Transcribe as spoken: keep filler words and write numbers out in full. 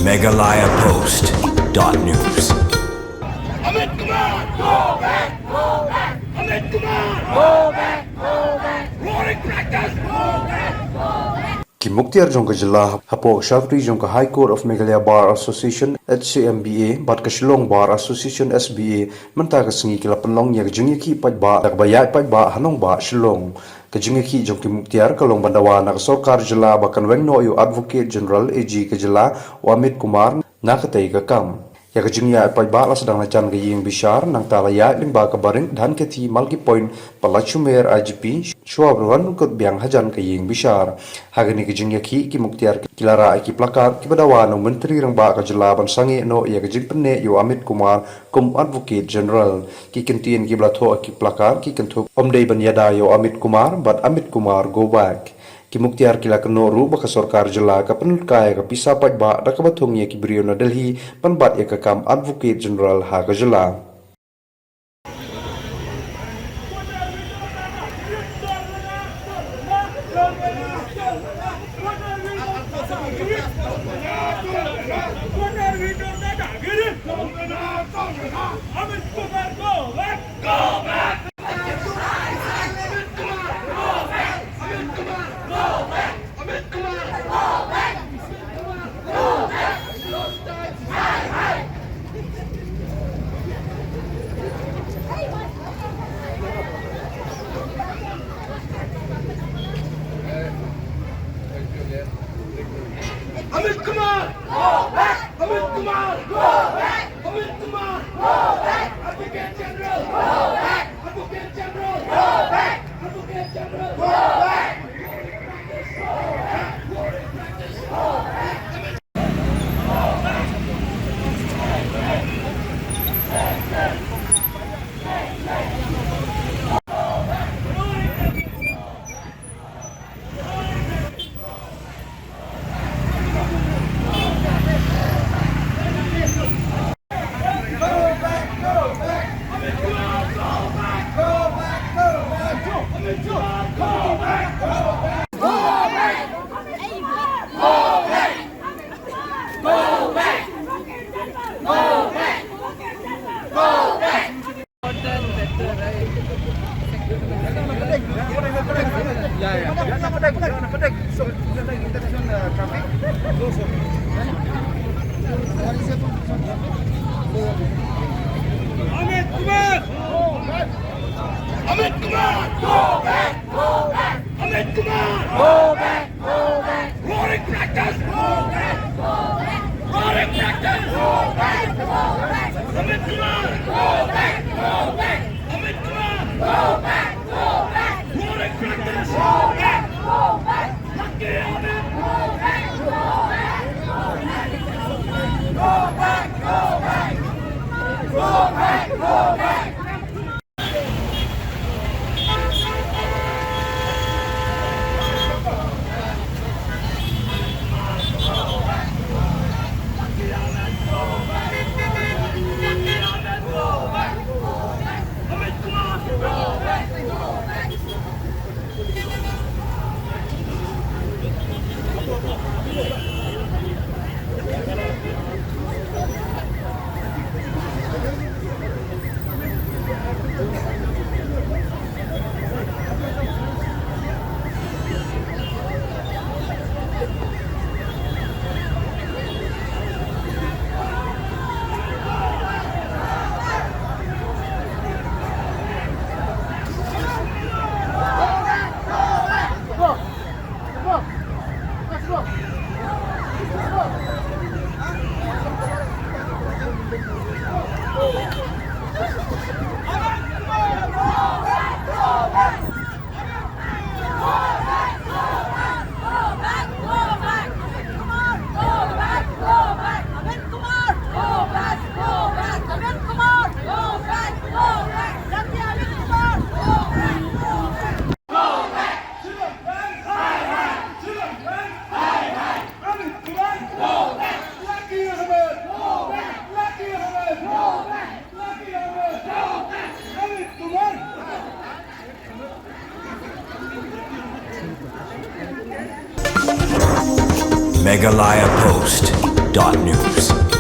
Meghalaya Post dot news. Amit Kumar, go back, go back. Amit Kumar, go back, go back. Roaring protest, go back, go back. Ki muktiar jong ka jylla hapoh ka shakri jong ka High Court of Meghalaya Bar Association, H C M B A, bad ka Shillong Bar Association, S B A, mynta ka sngi ki la pynlong ïa ka jingïakhih paidbah da kaba ïaid paidbah ha nongbah Shillong. Ka jingïakhih jong ki muktiar ka long ban dawa na ka sorkar jylla ba kan weng noh ïa u Advocate General, A G, ka jylla, u Amit Kumar, na katei ka kam. Ïa ka jingïaid paidbah la sdang na jan ka ïing bishar, nangta la ïaid lyngba ka Baring Dhankheti Mulky Point, Palashumer I G P, shuwa ban wan kut biang hajan ka ïing bishar. Ha kane ka jingïakhih, ki muktiar ki la rah ïa ki placard kiba dawa na u Myntri Rangbah ka jylla ban sangeh noh ïa ka jingpynneh ïa u Amit Kumar kum Advocate General. Ki kyntien kiba la thoh ha ki placard ki kynthup: Ym dei ban ïada ïa u Amit Kumar bad Amit Kumar go back. Ki muktiar ki la kynnoh ruh ba ka sorkar jylla ka pynlut kai ïa ka pisa paidbah da kaba thung ïa ki briew na Delhi ban bat ïa ka kam Advocate General ha ka jylla. Amit Kumar! Go back! Amit Kumar! Go back! Amit Kumar! Go back! Advocate General! Go back! Advocate General! Go back! Advocate General! Go back! Amit Kumar! Amit Kumar! Go back! Go back! Amit Kumar! Go back! Go back! Roaring protest! Go back! Go back! Roaring protest! Go back! Go back! Amit Kumar! Go back! Go back! Amit Kumar! Go back! Go back! Roaring protest! Go back! Go back! Lucky Amit! Go back! Go back! Go back! Go back! Go back! Go back! Meghalaya Post dot news.